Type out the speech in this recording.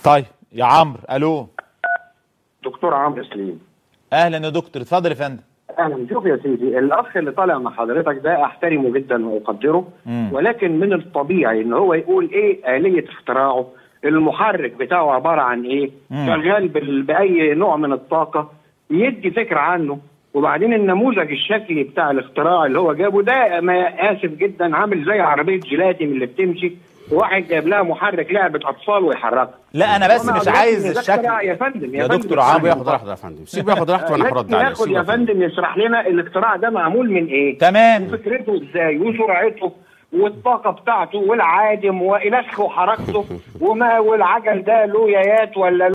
طيب يا عمرو، الو. دكتور عمرو سليم. اهلا يا دكتور، اتفضل يا فندم. اهلا. شوف يا سيدي، الاخ اللي طالع مع حضرتك ده احترمه جدا واقدره، ولكن من الطبيعي ان هو يقول ايه آلية اختراعه، المحرك بتاعه عبارة عن ايه، شغال باي نوع من الطاقة، يدي فكرة عنه. وبعدين النموذج الشكلي بتاع الاختراع اللي هو جابه ده، ما اسف جدا، عامل زي عربية جيلاتي من اللي بتمشي، واحد جايب لها محرك لعبه اطفال ويحركها. لا انا بس مش عايز الشكل يا فندم. يا دكتور عمرو ياخد راحته يا فندم، سيبه ياخد راحته وانا هرد عليه. ياخد يا فندم يشرح لنا الاختراع ده معمول من ايه، تمام، وفكرته ازاي، وسرعته، والطاقة بتاعته، والعادم والخ وحركته، وما والعجل ده له يايات ولا